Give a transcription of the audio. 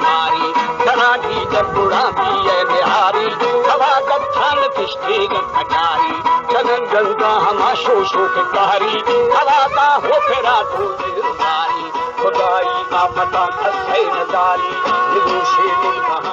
کاری، ترا گیدر گڑا بی اے نہاری، ہوا گتھان کشتیگ کٹاری، چگن گنگا ہما شوشو کے کاری، ہوا تا ہو پھرا تو دلداری، خدائی آفتاں کسے نداری، نگوشے دل